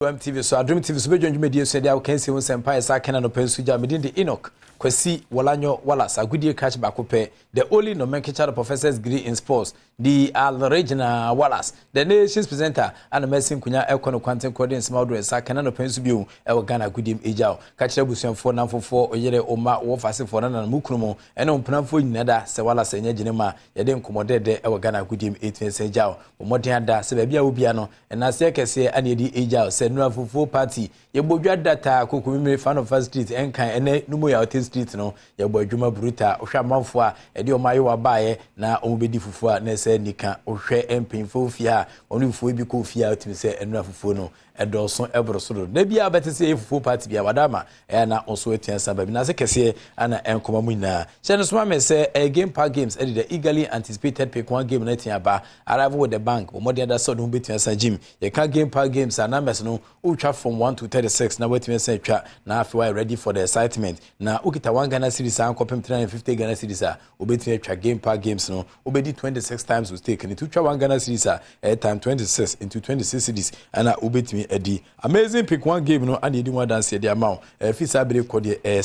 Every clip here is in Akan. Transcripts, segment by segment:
MTV so, Adom TV so, bɛdwa dwumadie so de awokansie ho nsɛmpa yɛ saa kɛnɛ anɔpa nso gya. Medin de Enoch Kwasi Wɔlanyo Wallace, agodie krakye baako pɛ, the only nomenclature of professor's degree in sports, the original Wallace, the nation's presenter, ana masi nkonya ɛkɔ no kwanten korɔ de nsɛm ahodoɔ ɛsa kɛnɛ anɔpa nso bio ɛwɔ Ghana agodie mu agya o. Ka kyerɛ abusuafoɔ, namfofoɔ, ɔyere, ɔma, wɔ fasefoɔ, nananom, kunu mu, ɛne ɔmpenamfoɔ nyina da sɛ Wallace ɛnyɛ gyene ma yɛde nkɔmmɔ dɛdɛ ɛwɔ Ghana agodie mu ɛtumi ɛsɛn gya o. Mmɔden ada sɛ baabi a wobia no, ɛnaseɛ kɛseɛ ana yɛde agya o sɛ nnura fufuo party, yɛbɔ dwa data kokomimire Fanofa Street ɛnkan ɛnɛ Numo Yaote Street no, yɛbɔ adwuma bruta. Wohwɛ amanfoɔ a ɛde ɔmo ayewa baeɛ na ɔmo bɛdi fufuo a na ɛsɛ nika. Wohwɛ mpanyinfoɔ fie a ɔno fufuo bi kɔ fie a wotumi sɛ nnura fufuo no ɛdɔɔso ɛboro so do. Na bia bɛte sɛ ɛyɛ fufuo party bia wada ama ɛyɛ na nso atua sa baabi n'ase kɛseɛ ana ɛnkɔma mu nyinaa. Hyɛ no soma me sɛ ɛyɛ Game Park Games ɛde the eagerly anticipated pick one game no atua aba, arrival with the bank. Wɔn mmɔden ada sɛ ɔde ho bɛtua sa gym. Yɛka Game Park Games a, numbers no wotwa from 1 to 36 na watumi asan atwa na afei wayɛ ready for the excitement. Na wokita 1 Ghana cedis a nkɔpem 350 Ghana cedis a, wobɛtumi atwa Game Park Games no, wobɛdi 26 times with stake no. Nti wotwa 1 Ghana cedis a, ɛyɛ time 26 into 26 cedis ɛna wobɛtumi adi amazing pick one game no. Ana yɛdi ho adanseɛ de ama wo. Ɛfi saa bere kɔ deɛ, ɛyɛ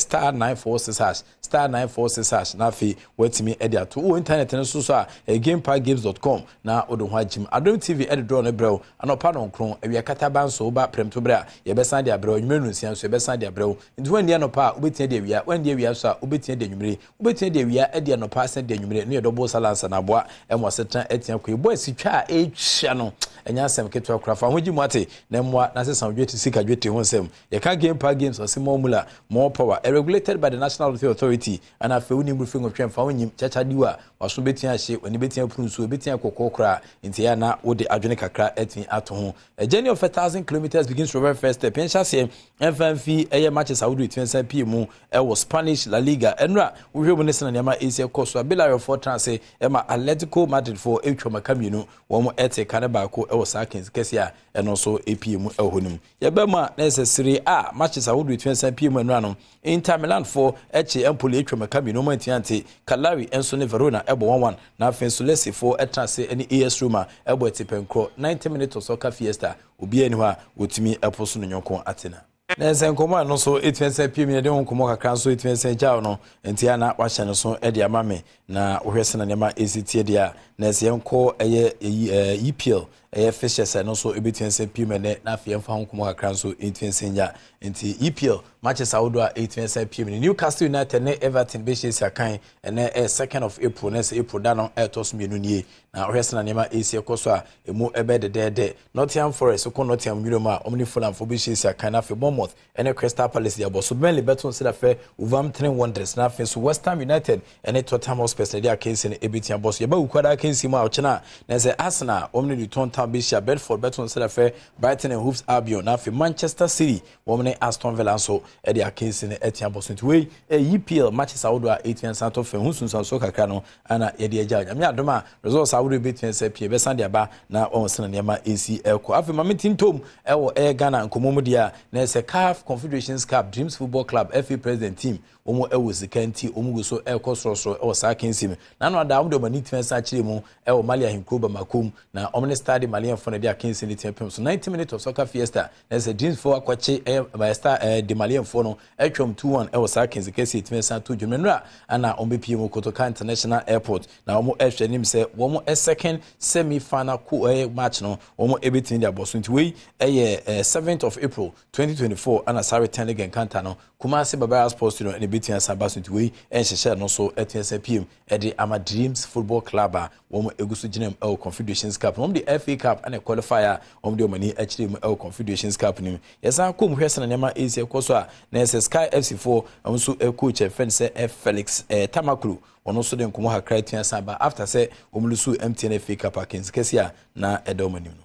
*946#, *946# na afei watumi de ato wɔ internet no so so a, ɛyɛ gameparkgames.com na wode ho agyim. Adom TV ɛde draw no brɛ wo anɔpa 9:00, awia kataba nso woba prɛmto berɛ a, yɛbɛsan de abrɛ wo. Anwummerɛ 6:30 nso yɛbɛsan de abrɛ wo. Nti woanni anɔpa a, wobɛtumi de awia, woanni awia so a, wobɛtumi de anwummere, wobɛtumi de awia de anɔpa asan de anwummere no. Yɛ double salance na aboa ɛmo asetena atia kɔ ɛbɔ asitwa a ɛtwa no, ɛnyɛ asɛm ketewa koraa. Fa ho gye mu ate na mmoa na sesa dwetire, sika dwetire ho nsɛm. Yɛka Game Park Games, ɔse more mula, more power, ɛ regulated by the National Lottery Authority. Ɛna afei wonim rufe nwɔtwe mfa wo nyim kyakya diw a waso bɛtumi ahye w'ani, bɛtumi apuru nsuo, bɛtumi akɔkɔɔ koraa. Nti ɛyɛ na wode adwene kakra atumi ato ho. A journey of 1,000 kilometres begins from very first step. Yɛnhyɛ aseɛ ɛmfa mfi ɛyɛ matches ahodoɔ ɛtumi nsa pie mu ɛwɔ Spanish La Liga. Ɛnura wohwɛ mu ne sena nneɛma ɛsi ɛkɔ so a, Villarreal foɔ tena ase ɛma Atletico Madrid foɔ ɛtwa maka mmienu, wɔn ɛte ka ne baako ɛwɔ saa kɛse kɛse a ɛno nso ɛpie mu ɛwɔ hɔ no mu. Yɛbɛ mu a, na ɛsɛ Serie A matches ahodoɔ ɛtumi nsa pie mu ɛnura no, Inter Milan foɔ ɛkye Empoli ɛtwa maka mmienu, wɔn antumi ante. Cagliari nso ne Verona ɛbɔ 1-1, na afei nso Lecce foɔ ɛtena ase ɛne AS Roma ɛbɔ ɛtipɛnkorɔ. 90 minutes of soccer fiesta, obiara ni hɔ a wɔtumi ɛpo so no nyɔnko atena. Na ɛsɛ nkɔmmɔ a ɛno nso ɛtumi sɛ pie mi, yɛde ho nkɔmmɔ kakra nso ɛtumi sɛ gyaw no. Nti a na wahyɛ no so de ama me na wohwɛ sɛ na nneɛma ɛsi tie deɛ a, na ɛsɛ yɛnkɔ ɛyɛ ɛyi EPL, ɛyɛ fixtures, ɛno nso ɛbɛtumi sɛ pie mu ɛnɛ, na afei yɛmfa ho nkɔmmɔ kakra nso ɛtumi sɛ nya. Nti EPL matches ahodoɔ a ɛtumi sɛ pie mu no, Newcastle United ne Everton bɛhyia si akan ɛnɛ, ɛyɛ 2nd of April, na ɛsɛ April da no ɛɛtɔ so mmienu nie. Na wohwɛ sɛ na nneɛma ɛsi ɛkɔ so a, ɛmu ɛbɛ dɛdɛɛdɛ. Nottingham Forest kɔ Nottingham nwura a, wɔn ne Fulham fo bɛhyia si akan, na afei Bournemouth ɛne Crystal Palace de abɔ so. Burnley bɛto nsa dafɛ Wolverhampton Wanderers, na afei nso West Ham United ɛne Tottenham Hotspurs na ɛde akansi no ɛbɛtia bɔ so. Yɛba wukuada akansi mu a, ɔkyena na sɛ Arsenal wɔn ne Luton Town bɛhyia, Brentford bɛto nsa dafɛ Brighton and Hove Albion, na afei Manchester City wɔn ne Aston Villa nso ɛde akansi no ɛtia bɔ so. Nti wei ɛyɛ EPL matches ahodoɔ a ɛtia nsa atɔ fɛn ho sunsuansoɔ kakra no ana yɛde agya. Nyame adom a, results ahodoɔ bɛtumi sɛ pie bɛsan de aba na wɔn sena nneɛma ɛsi ɛkɔ. Afei maame tintom ɛwɔ ɛyɛ Ghana nkɔmmɔ mu deɛ a, na ɛsɛ CAF Confederations Cup, Dreams Football Club FA President team wɔn ɛwɔ sika nti wɔn gu so ɛrekɔ sorosoro ɛwɔ saa kansi mu. N'ano ada wɔn de wɔn ani tena sa akyerɛ mu ɛwɔ Mali ahenkuro Bamako mu, na wɔn ne Stade Malienfoɔ na ɛde akansi ne tena pɛm so. 90 minutes of soccer fiesta, na ɛsɛ Dreams foɔ akɔkye ɛyɛ Star de Malienfoɔ no atwam 2-1 ɛwɔ saa kansi kɛseɛ tena sa to dwom. Nnura ana wɔn bɛpie mu Kotoka International Airport na wɔn ɛhwɛ anim sɛ wɔn second semi final ko ɛyɛ match no wɔn ɛbɛtumi de abɔ so. Nti wei ɛyɛ 7th of April 2024 ɛna saa return leg encounter no, Kumasi Baba Sports Stadium ɛna ɛbɛtumi asan ba so. Nti wei ɛnhyehyɛ no so ɛtumi asan piem ɛde ama Dreams Football Club a wɔn egu so gyina mu ɛwɔ Confederations Cup. Wɔn de FA Cup ɛna qualify a wɔn de wɔn ani akyerɛ mu ɛwɔ Confederations Cup no mu. Yɛsan kɔ mu hwɛ sɛ na nneɛma esi ɛkɔ so a, na ɛsɛ Sky FC foɔ wɔn nso coach ɛfɛn sɛ Felix Tamaklo, wɔn nso de nkɔmɔ kakra atumi asan ba after sɛ wɔn lose MTN FA Cup akansi kɛse a na ɛda wɔn anim no.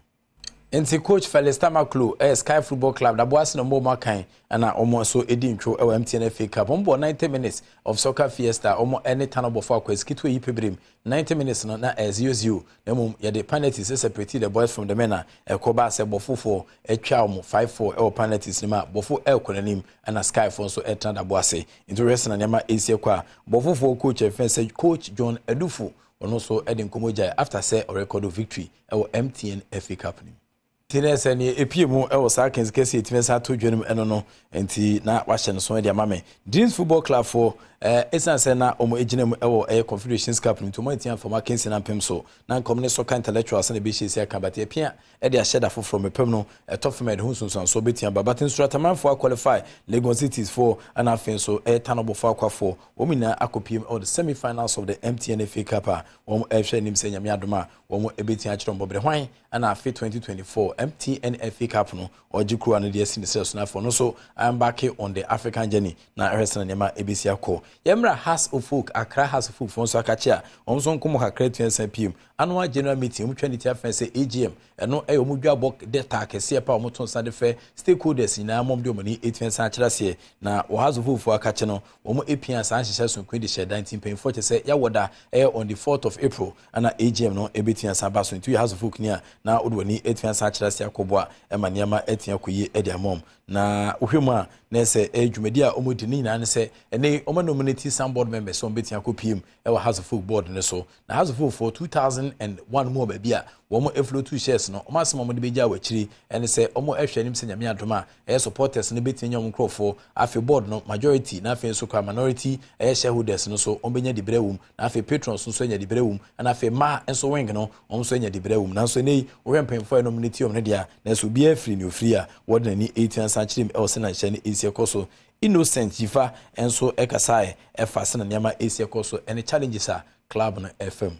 Nti coach Felix Tamaklo, ɛyɛ Sky Football Club daboase na wɔn akan ɛna wɔn nso edi ntwo ɛwɔ MTN FA Cup. Wɔn bɔ 90 minutes of soccer fiesta, wɔn ɛne Tano bɔfo akɔ esiketewa yi pebirem. 90 minutes no na ɛyɛ 0-0, na mmom yɛde penalties separate the boys from the men a ɛkɔ ba sɛ bɔfofoɔ atwa wɔn 5-4 ɛwɔ penalties no mu a, bɔfo ɛrekɔ n'anim ɛna Skyfoɔ nso ɛtena dabo ase. Nti wɔhwɛ sɛ na nneɛma esi ɛkɔ a, bɔfofoɔ coach ɛfɛn sɛ Coach John Adufo, ɔno nso ɛde nkɔmɔ gyae after sɛ ɔrecord victory ɛwɔ MTN FA Cup no mu. Nti na sɛ neɛ ɛpie mu wɔ saa akansi kɛseɛ ɛtumi san to dwa no mu ɛno no nti na wahyɛ no so de ama me. Dreams Football Club foɔ ɛsiane sɛ na wɔn gyina mu wɔ ɛyɛ Confederations Cup no nti wɔn antumi amfa wɔn akansi no ampem so. Na nka wɔn ne Soccer Intellectuals na ɛbɛhyia si aka but yɛpia de ahyɛ da foforɔ mepem no ɛtɔ fam a ɛde ho nsunsuansoɔ bɛtumi aba but Nsuratamanfoɔ aqualify Legon Cities foɔ ɛna afei nso ɛyɛ Tanɔbɔfoɔ Akwafoɔ wɔn nyinaa akɔpiem wɔ the semi-finals of the MTN FA Cup a wɔn ɛrehwɛ anim sɛ Nyame adom a wɔn ɛbɛtumi akyerɛ wɔn bɔberɛ hwan ɛna afe 2024 MTN FA Cup no ɔgye kuruwa no de asi ne serɛ so na afei ɔno nso embark on the African journey na ɛhwɛ sɛnea nneɛma ɛbɛsi akɔ. Yɛmmra Hearts of Oak, Accra Hearts of Oak foɔ nso akakye a wɔn nso nkɔmmɔ kakra atumi asan piem. Annual General Meeting, wɔtwa ne ti afɛn sɛ AGM, ɛno ɛyɛ wɔn dwabɔ dɛ taa kɛseɛ pa a wɔto nsa de frɛ stakeholders nyinaa ma wɔde wɔn ani atumi asan akyerɛ aseɛ. Na wɔ Hearts of Oak foɔ akakye no, wɔn apia saa nhyehyɛ sononko yi de hyɛ da nti mpanyinfoɔ kyɛ sɛ yɛawɔ da ɛyɛ on the 4th of April Ana AGM no bɛtumi asan aba so? Nti woyɛ House of Folk ni a, na wode w'ani atumi asan akyerɛ ase akɔboa ma nneɛma atumi akɔ yie de ama wɔn. Na wohwɛ mu a, na ɛsɛ ɛyɛ dwumadi a wɔdi ne nyinaa ne sɛ ɛnɛ yi wɔn nominate some board members sɛ wɔbɛtumi akɔ PM wɔ House of Folk board no so. Na House of Folk foɔ 2001 mu wɔ baabi a wɔn float shares no, wɔn asɛm a wɔde bɛgya wɔ akyiri ɛne sɛ wɔn ɛhwɛ anim sɛ Nyame adom a ɛyɛ supporters no bɛtumi anya wɔn nkurɔfoɔ, afei board no majority na afei nso koraa minority ɛyɛ shareholders no nso wɔn bɛnya diberɛ wɔ mu, na afei patrons nso anya diberɛ wɔ mu, ɛna afei mmaa nso wing no wɔn nso anya diberɛ wɔ mu. Nanso ɛnnɛ yi wohwɛ mpanyinfoɔ a ɛnom no ti wɔn no deɛ a, nanso obiara firi nea ofiri a wɔde n'ani retua nsa akyerɛ mu ɛwɔ sɛnea nhyɛ no ɛsi ɛkɔ so. Innocent Gyifa nso ɛkasaeɛ ɛfa sɛnea nneɛma ɛsi ɛkɔ so ɛne challenges a club no ɛfa mu.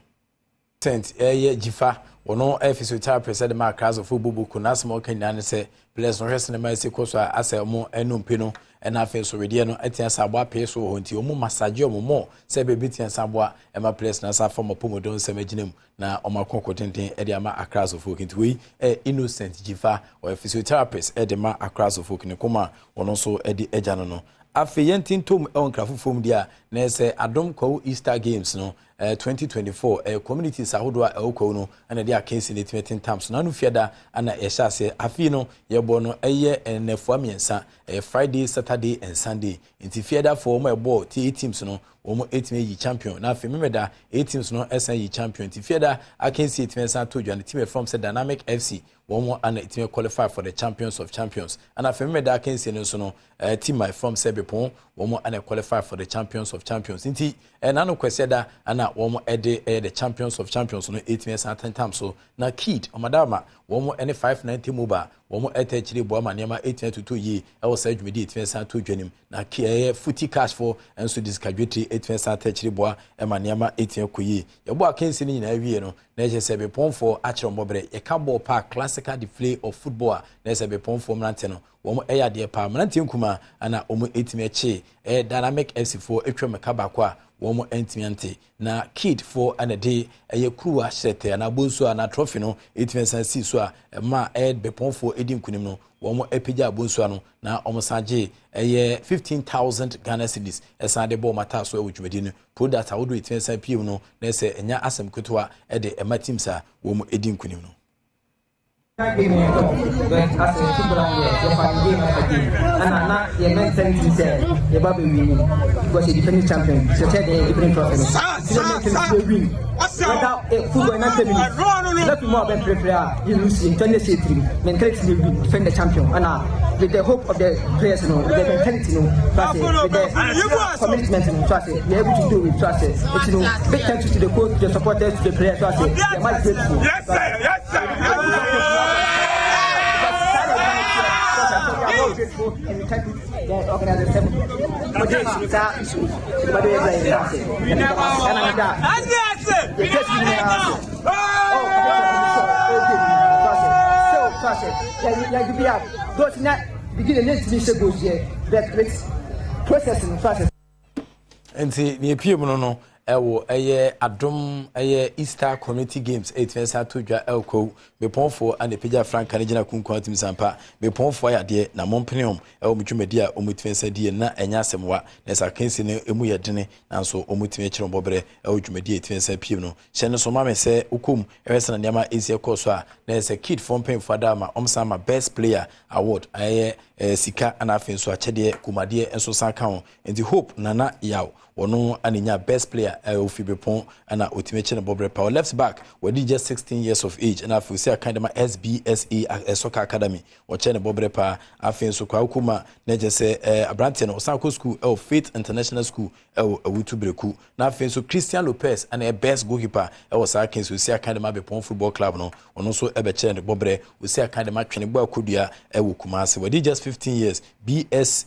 Tent yɛ Gyifa, wɔno yɛ physiotherapist de ma Accra Asɔfo Bobo Kuo. N'asɛm a ɔka nyinaa ne sɛ players no hwɛ sɛ nneɛma asi kɔ so a asɛ wɔn nnompe no ɛna afei nso wedeɛ no atia sɛ aboa pee so wɔ hɔ nti wɔn massage wɔn more sɛ ɛbɛyɛ bɛtia nsa aboa ɛma players no asa afa wɔn apɔmuden nsɛm agyina mu na wɔn ako ko tenten de ama Accra Asɔfo nti wei ɛyɛ Innocent Gyifa, ɔyɛ physiotherapist de ma Accra Asɔfo ne kɔm a wɔn nso de agya no no. Afei yɛnte ntom wɔ nkra foforɔ mu deɛ a na ɛsɛ Adom Kwawu Easter Games no 2024 ɛyɛ communities ahodoɔ a ɛwɔ Kwawu no na ɛde akansi no atumi atentam so. N'ano fiada na yɛhyɛ aseɛ. Afei no yɛbɔ no ɛyɛ nnafua mmiɛnsa, ɛyɛ Friday, Saturday and Sunday. Nti fiadafoɔ wɔn a ɛbɔɔ ti eight teams no wɔn atumi ayi champion. Na afei Memeda eight teams no ɛsan yi champion. Nti fiada akansi atumi asan ato dwa no team ɛfam sɛ Dynamic FC wɔn ana ɛtumi qualify for the champions of champions. Ɛna afei Memeda akansi no nso no team a ɛfam sɛ Bepon wɔn ana qualify for the champions of champions. Nti Ɛna no Kwasiada na wɔn de ɛyɛ the champions of champions no ɛtumi ɛsan atentam so na Kid Ɔmadama wɔn ɛne 590 mobile wɔn ɛtɛ akyire boa ma nneɛma ɛtumi atutu yie ɛwɔ saa dwumadi ɛtumi ɛsan to dwa nim na ɛyɛ Futi Cash foɔ nso de sika dwetire ɛtumi ɛsan atɛ akyire boa ɛma nneɛma ɛtumi akɔ yie. Yɛbɔ akansi no nyinaa wie no na ɛkyerɛ sɛ Bepɔnfoɔ akyerɛ wɔn bɔberɛ. Yɛka bɔɔl paa classical display of football a na ɛsɛ Bepɔnfoɔ mmerante no Wɔn yɛ adeɛ paa. Mmeranteɛ nkumaa na wɔn tumi kye ɛyɛ Dynamic FC foɔ atwa mu ka baako a wɔn ntumi ante. Na Kid foɔ na ɛde ɛyɛ kuruwa hyerɛtɛɛ anaa bonsuo anaa trophy no tumi san sii so a ɛma ɛyɛ Bepɔn foɔ di nkunim no wɔn apagya bonsua no na wɔn san gye ɛyɛ 15,000 Ghana cedis ɛsan de bɔ wɔn ataaso ɛwɔ dwumadi no. Product ahodoɔ ɛtumi san pie mu no na ɛsɛ ɛnya asɛm ketewa ɛde ɛma teams a wɔn di nkunim no. Game yɛ tɔ but asɛ football no deɛ yɛfa no game after game ɛna na yɛ mentality sɛ yɛba bɛ win because yɛ defending champion sɛ sɛ deɛ yɛ defending trophy no sɛ yɛ mentality yɛ win whether eh, football na 10 minutes left mu a bɛ pere a yɛ lose yɛ ntɔn ne sɛ tirim mentality yɛ win defend the champion ɛna with the hope of the players no with the mentality no so ase with the commitment no so ase we are able to do it so ase eti no big thank you to the coach to the supporters to the players so ase we are much grateful. Yes, sir. Yes, sir. Nti nea epie mu no no ɛwɔ ɛyɛ adom ɛyɛ Easter Community Games ɛtumi ɛsan ato dwa ɛwɔ kwawu bepɔnfoɔ ɛna epagya frankaa no gyina kunkun atumi sampa bepɔnfoɔ ayɛ adeɛ na mo mpene wɔn ɛwɔ mo dwumadi a wɔn tumi ɛsan di yɛ na ɛnyɛ asɛm wa na ɛsɛ akansi no emu yɛ dene nanso wɔn tumi ɛkyerɛ wɔn bɔbrɛ ɛwɔ dwumadi a ɛtumi ɛsan pie mu no hyɛ no so ma me sɛ wokɔ mu ɛhwɛ sɛ na nneɛma ɛsi ɛkɔ so a na ɛsɛ kid foɔ mpanyinfoɔ ada ama wɔn san ma best player award ɛyɛ. Sika ɛna afei nso akyɛdeɛ kɔnmuadeɛ nso san ka ho. Nti Hope Nana Yaw ɔno ana nya best player ofi Bepɔn ɛna ɔtumi kyɛ ne bɔberɛ pa. Left back wadi just 16 years of age ɛna afei osi akan de ma SBSA Soccer Academy, ɔkyɛ ne bɔberɛ paa. Afei nso Kwaku Kuma na kyerɛ sɛ aberanteɛ no ɔsan kɔ school ɛwɔ Faith International School ɛwɔ Awutu Breku. Na afei nso Christian Lopez ɛna ɛ best goalkeeper ɛwɔ saa kɛnsi osi akan de ma Bepɔn Football Club no, ɔno nso ɛbɛkyerɛ ne bɔberɛ. Osi akan de ma Twene Bɔ Akodua ɛwɔ Kumase, wadi just 15 years, BS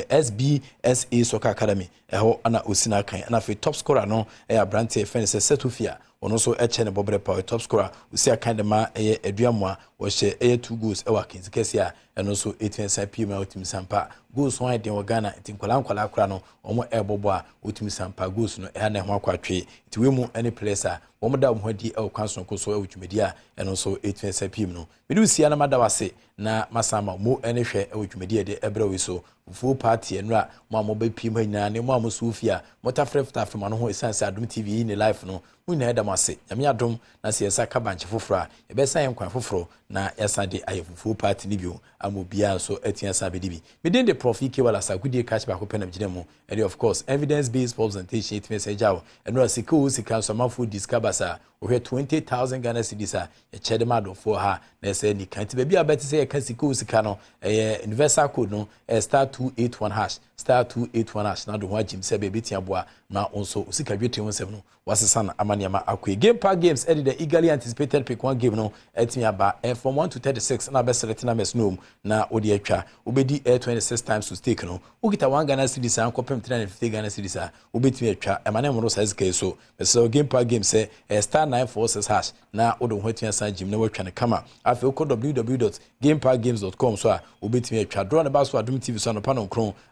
SBSA Soccer Academy ɛhɔ ɛna osi n'akan. Ɛna afei top scorer no ɛyɛ aberanteɛ fɛn sɛ Setofia, ɔno nso ɛkyɛ ne bɔberɛ pa. Ɔyɛ top scorer, osi akan de ma ɛyɛ Aduamoa, wɔhyɛ ɛyɛ two goals ɛwɔ akansi kɛseɛ a ɛno nso ɛtumi san pie mu a wɔtumi sampa goals ho ayɛ den wɔ Ghana. Nti nkwadaa nkwadaa koraa no wɔn ɛrebɔbɔ a wɔtumi sampa goals no ɛha na ɛho akɔ atwe. Nti wei mu ɛne players a wɔn da wɔn ho adi ɛwɔ kwan sononko so ɛwɔ dwumadi a ɛno nso ɛtumi san pie mu no. Mede osia na mada wase na masan ma mo ɛne hwɛ ɛwɔ dwumadi a yɛde ɛbrɛ wei so, fufuo party ɛnura. Mo a mobɛpie mu ha nyinaa ne mo a mo so fie a motafrɛfrɛ mo ano ho ɛsiane sɛ Adom TV yi ne life no, mo nyinaa yɛda mo ase. Nyame adom na sɛ yɛsa ka bankye foforɔ a, yɛbɛsan yɛn kwan foforɔ na yɛasan de ayɛ fufuo party no bio ama obiara nso atumi asan abɛdi bi. Medin de Prof Ike Wallace, agodie krakye baako pɛ na megyina mu ɛde, of course, evidence based presentation ɛtumi sɛ gya wo ɛnora sika o sika nso amanfoɔ di sika basa. Wohwɛ 20,000 Ghana cedis a yɛkyɛ de ma adɔfoɔ ha na ɛsɛ nika. Nti baabi a bɛte sɛ yɛka sika o sika no, ɛyɛ universal code no, ɛyɛ *281#, *281# na do ho agyim sɛ baabi tia boa ma wo nso sika dwetire ho nsɛm no wasesa no ama nneɛma akɔ. Game Park Games ɛde the eagerly anticipated pick one game no ɛtumi aba from 1 to 36 na abɛselect numbers no mu na wode atwa. Wobɛdi 26 times to stake no. Wokita 1 Ghana cedis a nkɔpem 350 Ghana cedis a wobɛtumi atwa, ɛma ne mmoro saa sika yi so. Mesrɛ, Game Park Games sɛ ɛyɛ *946# na wode wo ho atumi asan gyim na woatwa no kama. Afei wokɔ www.gameparkgames.com so a wobɛtumi atwa. Draw ne ba so Adom TV so anɔpa 9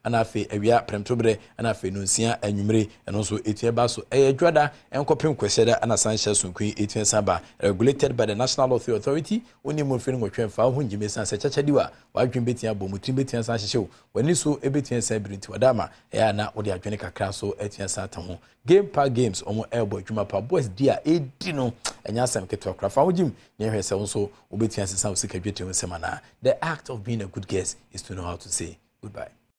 ɛna afei awia prɛmtoberɛ ɛna afei 6 anwummere. Ɛno nso ɛtumi ba so, ɛyɛ dwada ɛnkɔpem kwasiada ɛna san hyɛ sonko yi ɛtumi san ba. Regulated by the National Lottery Authority. Wonni mu mfiri 8 mfa wo ho ngyim ɛsiane sɛ kyakya di wa w'adwene bɛtumi abɔ mu, tirim bɛtumi asan ahyehyɛ wo, w'ani so ɛbɛtumi asan biri. Nti wada ama ɛyɛ a na wode adwene kakra so atumi asan ata ho. Game Park Games, wɔn ɛrebɔ adwuma pa. Boys di a ɛdi no ɛnyɛ asɛm ketewa koraa. Fa ho gyim na ɛhwɛ sɛ wo nso wobɛtumi asesa wo sika dwetire ho nsɛm anaa. The act of being a good guest is to know how to say goodbye.